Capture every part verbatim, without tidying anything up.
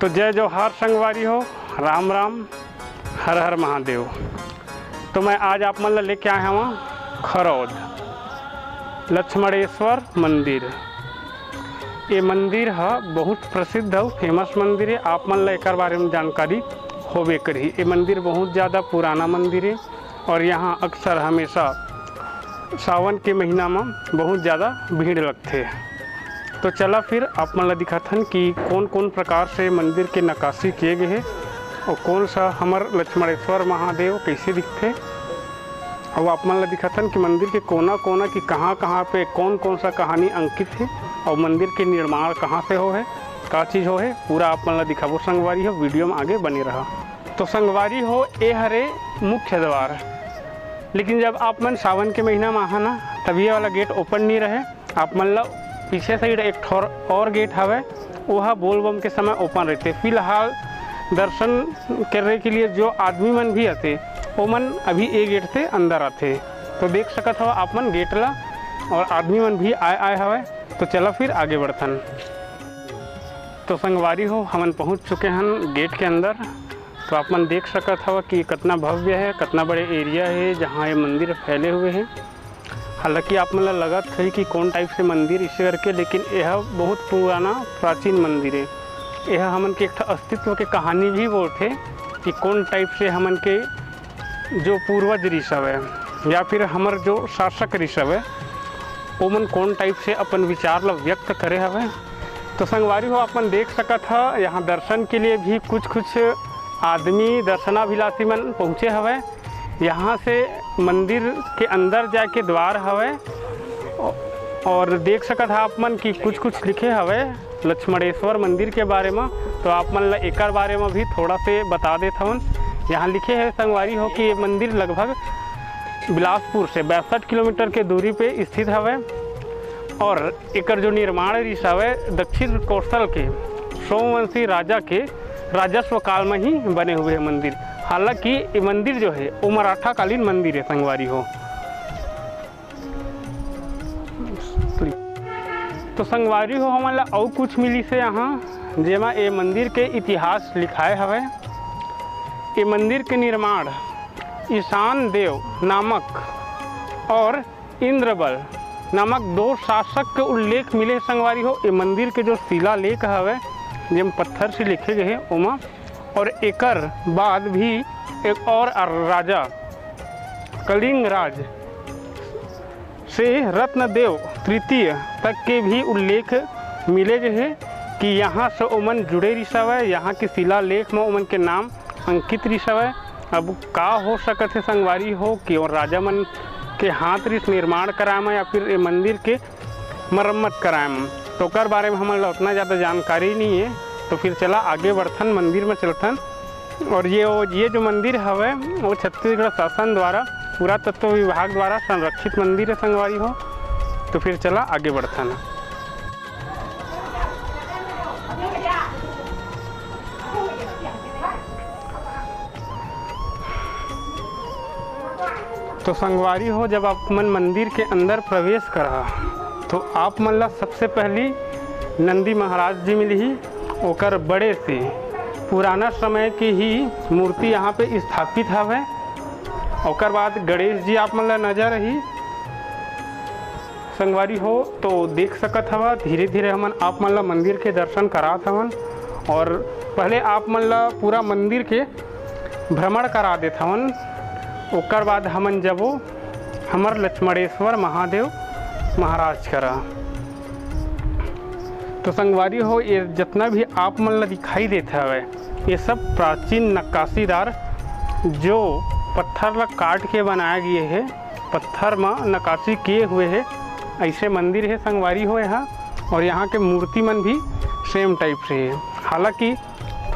तो जय जोहार संगवारी हो, राम राम, हर हर महादेव। तो मैं आज आप मन ला लेके आए हवं खरौद लक्ष्मणेश्वर मंदिर। ये मंदिर ह बहुत प्रसिद्ध अउ famous मंदिर हे। आप मन ला एकर बारे में जानकारी होबे करही। ये मंदिर बहुत ज़्यादा पुराना मंदिर हे और यहाँ अक्सर हमेशा सावन के महीना में बहुत ज़्यादा भीड़ लगथे। तो चला फिर आप मन ला दिखाथन कि कौन कौन प्रकार से मंदिर के नक्काशी किए गए हे और कौन सा हमर लक्ष्मणेश्वर महादेव कैसे दिखथे। और आप मन ला दिखाथन कि मंदिर के कोना कोना की कहाँ कहाँ पे कौन कौन सा कहानी अंकित हे और मंदिर के निर्माण कहाँ से हो हे, का चीज़ हो हे, पूरा आप मन ला दिखाबो संगवारी हो। वीडियो में आगे बने रहा। तो संगवारी हो, ए हरे मुख्य द्वार, लेकिन जब आप मन सावन के महीना में आहा ना, तब ये वाला गेट ओपन नहीं रहे। आप मन ला पीछे साइड एक ठोर और गेट हवे, वो ह बोलबम के समय ओपन रहते। फिलहाल दर्शन करने के लिए जो आदमी मन भी आते, वो मन अभी ए गेट से अंदर आते। तो देख सकत हो आप मन गेट ला, और आदमी मन भी आए आए हवे। तो चला फिर आगे बढ़थन। तो संगवारी हो, हमन पहुंच चुके हन गेट के अंदर। तो आप मन देख सकत हव कि कितना भव्य है, कितना बड़े एरिया है जहाँ ये मंदिर फैले हुए हैं। हालांकि आप मन ला लगत है कि कौन टाइप से मंदिर इसे करके, लेकिन यह बहुत पुराना प्राचीन मंदिर है। यह हमन के एक ठो अस्तित्व के कहानी भी बोलथे कि कौन टाइप से हमन के जो पूर्वज रिस हवय या फिर हमर जो शासक रिस हवय, ओमन कौन टाइप से अपन विचार ला व्यक्त करे हवय। तो संगवारी हो, आप मन देख सकत ह, यहाँ दर्शन के लिए भी कुछ कुछ आदमी दर्शनाभिलाषी मन पहुँचे हवय। यहाँ से मंदिर के अंदर जाके द्वार हवय और देख सकत ह आप मन कि कुछ कुछ लिखे हवय लक्ष्मणेश्वर मंदिर के बारे म। तो आप मन ला एकर बारे म भी थोड़ा से बता देत हवन। यहाँ लिखे है संगवारी हो कि ये मंदिर लगभग बिलासपुर से बासठ किलोमीटर के दूरी पे स्थित हवय और एकर जो निर्माण रिस हवय दक्षिण कोसल के सोमवंशी राजा के राजस्व काल में ही बने हुए है मंदिर। हालांकि ये मंदिर जो है वो मराठा कालीन मंदिर है संगवारी हो। तो संगवारी हो, हमन ला अउ कुछ मिलिस हे यहाँ, जेमा ए मंदिर के इतिहास लिखाए हवय। ए मंदिर के निर्माण ईशान देव नामक और इंद्रबल नामक दो शासक के उल्लेख मिले हे संगवारी हो। ए मंदिर के जो शिलालेख हवय, जेम पत्थर से लिखे गए हे ओमा, और एकर बाद भी एक और राजा कलिंग राज से रत्नदेव तृतीय तक के भी उल्लेख मिले गए हे कि यहाँ से ओमन जुड़े रिस हवय, यहाँ के शिलालेख में ओमन के नाम अंकित रिस हवय। अब का हो सकत हे संगवारी हो कि वो राजा मन के हाथ रिस निर्माण कराए म या फिर ये मंदिर के मरम्मत कराए म, तो ओकर बारे में हमन ला उतना ज़्यादा जानकारी नहीं है। तो फिर चला आगे बढ़थन, मंदिर में चलथन। और ये वो, ये जो मंदिर हवय वो छत्तीसगढ़ शासन द्वारा पुरातत्व विभाग द्वारा संरक्षित मंदिर है संगवारी हो। तो फिर चला आगे बढ़थन। तो संगवारी हो, जब आप मन मंदिर के अंदर प्रवेश करा तो आप मन ला सबसे पहली नंदी महाराज जी मिलही। ओकर बड़े से पुराना समय के ही मूर्ति यहाँ पे स्थापित हवय। ओकर बाद गणेश जी आप मन ला नजर आही। संगवारी हो, तो देख सकत हवा, धीरे धीरे हमन आप मन ला मंदिर के दर्शन करात हवन और पहले आप मन ला पूरा मंदिर के भ्रमण करा देत हवन। ओकर बाद हमन जबो हमर लक्ष्मणेश्वर महादेव महाराज करा। तो संगवारी हो, ये जितना भी आप मन ला दिखाई देत हवे, ये सब प्राचीन नक्काशीदार जो पत्थर ला काट के बनाया गए है, पत्थर म नक्काशी किए हुए है, ऐसे मंदिर है संगवारी हो यहाँ। और यहाँ के मूर्ति मन भी सेम टाइप से है। हालांकि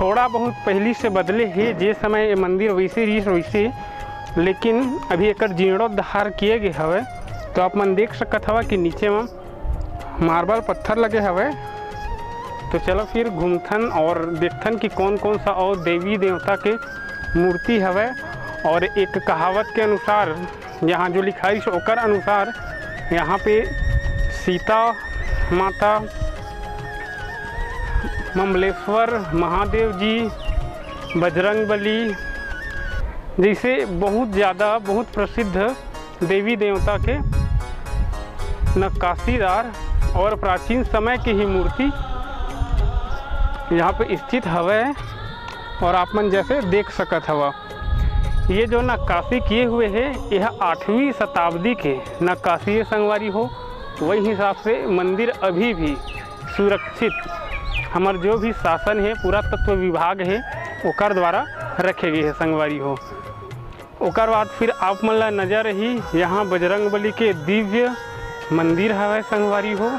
थोड़ा बहुत पहली से बदले हे, जे समय ये मंदिर वैसे रहिस वैसे, लेकिन अभी एकर जीर्णोद्धार किए गए हवे। तो आप मन देख सकत हवा कि नीचे म मार्बल पत्थर लगे हवे। तो चलो फिर घूमथन और देखथन कि कौन कौन सा और देवी देवता के मूर्ति हवे। और एक कहावत के अनुसार, यहाँ जो लिखाइस ओकर अनुसार, यहाँ पे सीता माता ममलेश्वर महादेव जी, बजरंग बली जैसे बहुत ज़्यादा, बहुत प्रसिद्ध देवी देवता के नक्काशीदार और प्राचीन समय के ही मूर्ति यहाँ पे स्थित हवय। और आप मन जैसे देख सकत हवा, ये जो नक्काशी किए हुए हे, यह आठवीं शताब्दी के नक्काशी हे संगवारी हो। वही हिसाब से मंदिर अभी भी सुरक्षित, हमर जो भी शासन हे, पुरातत्व विभाग हे, ओकर द्वारा रखे गए हे संगवारी हो। ओकर बाद फिर आप मन ला नजर ही यहाँ बजरंग बली के दिव्य मंदिर हवय संगवारी हो।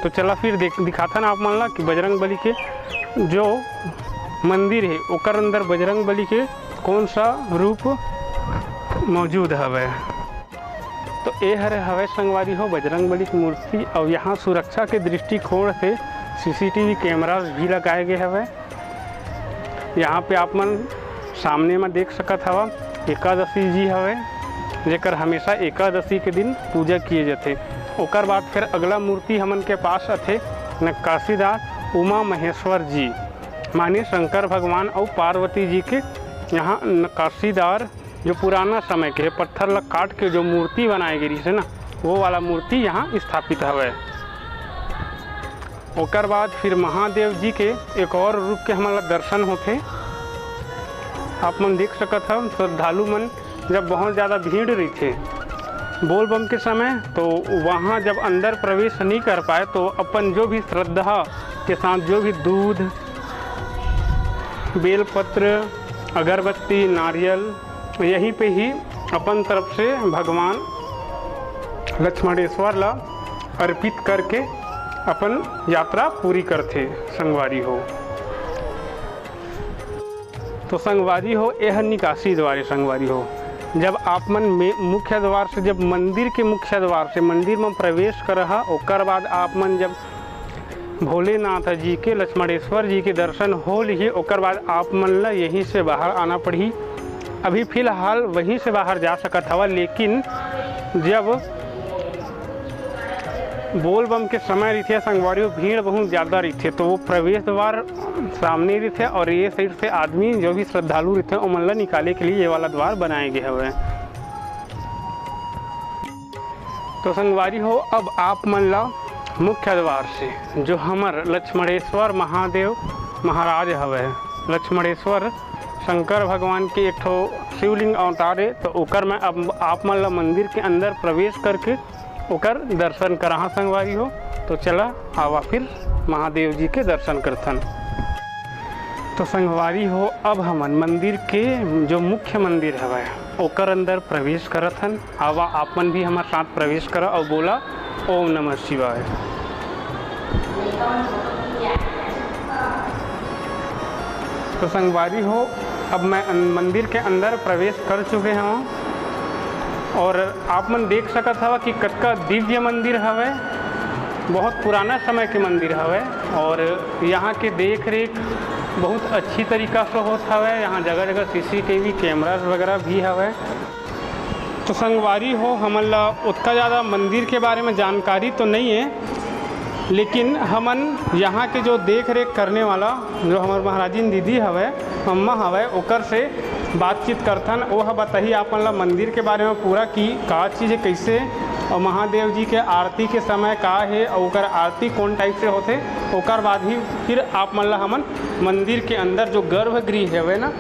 तो चला फिर देख, दिखाथन आप मन ला कि बजरंग बली के जो मंदिर हे, ओकर अंदर बजरंग बली के कौन सा रूप मौजूद हवय। तो ए हरे हवय संगवारी हो बजरंग बली की मूर्ति। और यहाँ सुरक्षा के दृष्टिकोण से सीसीटीवी कैमरास भी लगाए गए हवय। यहाँ पे आप मन सामने में देख सकत हवा, एकादशी जी हवय, जेकर हमेशा एकादशी के दिन पूजा किए जाथे। ओकर बाद फिर अगला मूर्ति हमन के पास आथे नक्काशीदार उमा महेश्वर जी, माने शंकर भगवान अउ पार्वती जी के यहाँ नक्काशीदार, जो पुराना समय के पत्थर ला काट के जो मूर्ति बनाए गे रहिस हे ना, वो वाला मूर्ति यहाँ स्थापित हवय। ओकर बाद फिर महादेव जी के एक और रूप के हमन ला दर्शन होथे। आप मन देख सकत हव, श्रद्धालु मन जब बहुत ज़्यादा भीड़ रहिथे बोलबम के समय, तो वहाँ जब अंदर प्रवेश नहीं कर पाए, तो अपन जो भी श्रद्धा के साथ जो भी दूध, बेलपत्र, अगरबत्ती, नारियल, यहीं पे ही अपन तरफ से भगवान लक्ष्मणेश्वर ला अर्पित करके अपन यात्रा पूरी करथे संगवारी हो। तो संगवारी हो, यह निकासी द्वार हे संगवारी हो। जब आप मन में मुख्य द्वार से, जब मंदिर के मुख्य द्वार से मंदिर में प्रवेश करहा, ओकर बाद आप मन जब भोलेनाथ जी के, लक्ष्मणेश्वर जी के दर्शन हो लिही, ओकर बाद आप मन ला यहीं से बाहर आना पड़ही। अभी फिलहाल वहीं से बाहर जा सकत हवा, लेकिन जब बोलबम के समय रहिथे संगवारी हो, भीड़ बहुत ज़्यादा रहिथे, तो वो प्रवेश द्वार सामने रहिथे और ये साइड से आदमी जो भी श्रद्धालु रहिथे ओमन ला निकाले के लिए ये वाला द्वार बनाए गए हवे। तो संगवारी हो, अब आप मन ला मुख्य द्वार से जो हमर लक्ष्मणेश्वर महादेव महाराज हवे, लक्ष्मणेश्वर शंकर भगवान के एक ठो शिवलिंग अवतार हे, तो ओकर मैं अब आप मन ला मंदिर के अंदर प्रवेश करके ओकर दर्शन कराहा संगवारी हो। तो चला आवा फिर महादेव जी के दर्शन करथन। तो संगवारी हो, अब हमन मंदिर के जो मुख्य मंदिर हवय ओकर अंदर प्रवेश करत हन। आवा आप मन भी हमर साथ प्रवेश करा अउ बोला, ओम नमः शिवाय। तो संगवारी हो, अब मैं अन-, मंदिर के अंदर प्रवेश कर चुके हवं और आप मन देख सकत हव कि कतका दिव्य मंदिर हवय। बहुत पुराना समय के मंदिर हवय और यहाँ के देख रेख बहुत अच्छी तरीका से होत हवय। यहाँ जगह जगह सीसीटीवी कैमरास वगैरह भी हवय। तो संगवारी हो, हमन ला ओतका ज़्यादा मंदिर के बारे में जानकारी तो नहीं है, लेकिन हमन यहाँ के जो देख रेख करने वाला जो हमर महाराजिन दीदी हवय, अम्मा हवय, ओकर से बातचीत करथन। वो ह बताही आप मन ला मंदिर के बारे में पूरा कि का चीज़ है, कैसे, और महादेव जी के आरती के समय का है और ओकर आरती कौन टाइप से होथे, ओकर बाद ही फिर आप मन ला हमन मंदिर के अंदर जो गर्भगृह हवे ना,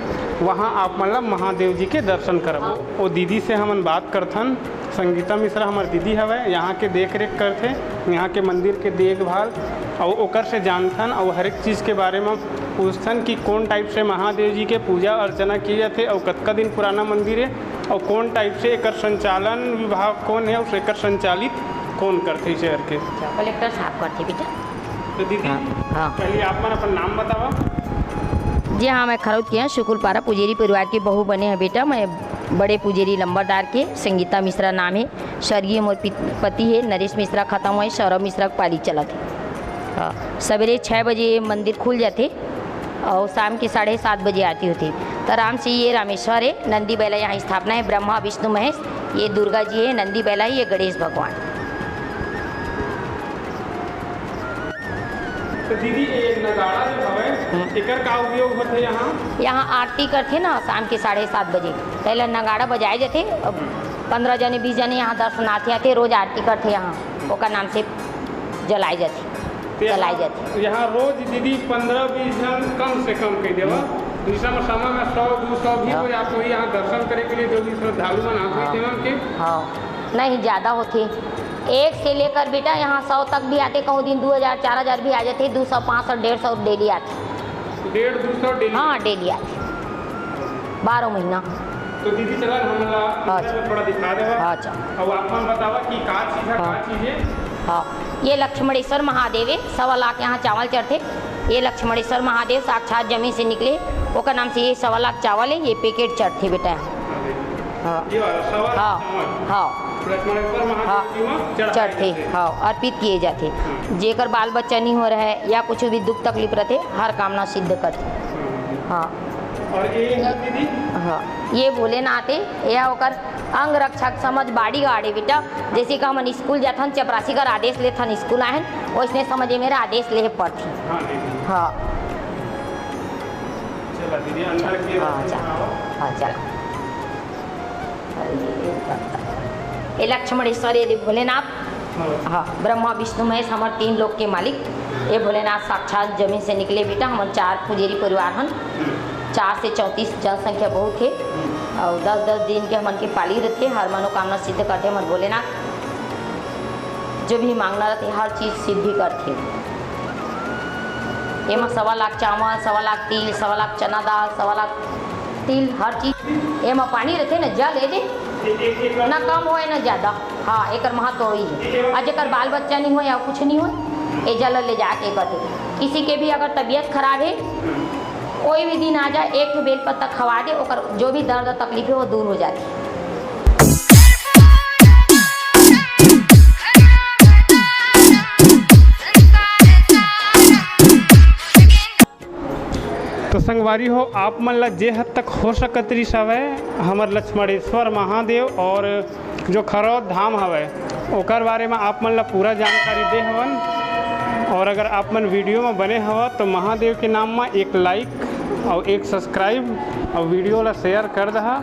वहाँ आप मन ला महादेव जी के दर्शन करबो। वो दीदी से हमन बात करथन। संगीता मिश्रा हमर दीदी हवय, यहाँ के देख रेख करथे, यहाँ के मंदिर के देखभाल, अउ ओकर से जानथन अउ हर एक चीज़ के बारे में पूछथन कि कौन टाइप से महादेव जी के पूजा अर्चना किए जाथे अउ कतका दिन पुराना मंदिर है अउ कौन टाइप से एकर संचालन विभाग कौन है अउ एकर संचालित कौन करथे इसे करके। अच्छा, कलेक्टर साहब करथे बेटा। तो दीदी, हाँ, हाँ। पहले आप मन अपन नाम बतावा। जी हाँ, मैं खरौद के हैं, शुकुल पारा पुजेरी परिवार की बहू बने हैं बेटा। मैं बड़े पुजेरी लंबरदार के संगीता मिश्रा नाम है। स्वर्गीय मोर पित-, पति है नरेश मिश्रा, खत्म हुए, सौरभ मिश्रा के पाली चलत है। हाँ, सवेरे छः बजे मंदिर खुल जाते और शाम के साढ़े सात बजे आरती होती। तो राम से ये रामेश्वर है, नंदी बैला यहाँ स्थापना है, ब्रह्मा विष्णु महेश, ये दुर्गा जी है, नंदी बैला है, ये गणेश भगवान। तो दीदी, ये नगाड़ा जो हवे, हम्म। एकर का उपयोग होथे यहाँ? यहाँ आरती करथे ना शाम के साढ़े सात बजे, तेला नगाड़ा बजाए जाथे। अब पंद्रह जने, बीस जने यहाँ दर्शनार्थी आथे, रोज आरती करथे यहाँ, ओकर नाम से जलाए जाथे, तो यहाँ, चलाए जाथे। यहाँ रोज दीदी पंद्रह बीस जन कम से कम कह देवा, हम्म। दूसरा में समय में सौ दो सौ भी हाँ। हो जाते हो यहाँ दर्शन करे के लिए, जो भी श्रद्धालु मन आते हाँ। हैं तेमन के। हाँ, नहीं, ज्यादा होथे। एक से लेकर बेटा यहाँ सौ तक भी आथे, कहूँ दिन दो हजार, चार हजार भी आ जाथे, दो सौ, पाँच सौ, डेढ़ सौ डेली आथे। डेढ़, दो सौ डेली? हाँ, डेली आथे, बारह महीना। तो दीदी, चला ना, हमन ला हाँ, अंदर में थोड़ा दिखा देवा। हाँ, अच्छा। अब आप मन बतावा कि का चीज है, हाँ। का चीज है? हाँ, ये लक्ष्मणेश्वर महादेव है, सवा लाख यहाँ चावल चढ़थे। ये लक्ष्मणेश्वर महादेव साक्षात जमीन से निकले, ओकर नाम से ये सवा लाख चावल है, ये पैकेट चढ़थे बेटा। हाँ, देखिए। हाँ। ये वाला सवा लाख हाँ, चावल। हाँ। लक्ष्मणेश्वर महादेव हाँ, जी वहाँ चढ़ाए चढ़थे, जाते हैं। हाँ, अर्पित किए जाते। हाँ। जेकर बाल बच्चा नहीं हो रहा है या कुछ भी दुख तकलीफ रहते, हर कामना सिद्ध करते। हाँ। हाँ। और ये है दीदी? हाँ, ये भोलेनाथ है, या ओकर अंग रक्षक समझ, बॉडीगार्ड है बेटा। जैसे कि हमन स्कूल जाथन, चपरासी कर आदेश लेथन, स्कूल आहन, वैसने समझ ये मेरा आदेश लेहे पड़थे। हाँ, दीदी। हाँ। चला दीदी, अंदर के हाँ, चला। हाँ, चला। ये लक्ष्मणेश्वर, ये दे भोलेनाथ। हाँ। हाँ, ब्रह्मा, विष्णु, महेश, हमर तीन लोक के मालिक। ये भोलेनाथ साक्षात जमीन से निकले बेटा। हमन चार पुजेरी परिवार हन, हम्म। चार से चौंतीस जनसंख्या बहुत है, हम्म। और दस दस दिन के हमन के पाली रहथे, हर मनोकामना सिद्ध करथे हमर भोलेनाथ। जो भी मांगना रहथे, हर चीज सिद्धि करथे। एमा सवा लाख चावल, सवा लाख तिल, सवा लाख चना दाल, सवा लाख तिल, हर चीज। एमा पानी रहिथे न, जल ए दे, न कम होय न ज्यादा। हाँ, एकर महत्व वही है। अउ जेकर बाल बच्चा नहीं होय या कुछ नहीं होय, ए जल ले जाके करथे। किसी के भी अगर तबीयत खराब है, कोई भी दिन आ जाए, एक ठो बेल पत्ता खवा दे, ओकर जो भी दर्द तकलीफ है, वो दूर हो जाती। तो संगवारी हो, आप मन ला जे हद तक हो सकत रिस हवय, हमर लक्ष्मणेश्वर महादेव और जो खरौद धाम हवय, ओकर बारे में आप मन ला पूरा जानकारी दे हवन। और अगर आप मन वीडियो में बने हव, तो महादेव के नाम में एक लाइक और एक सब्सक्राइब और वीडियो ला शेयर कर दहा।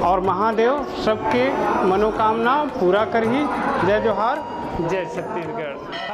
और महादेव सबके मनोकामना पूरा करही। जय जोहार, जय छत्तीसगढ़।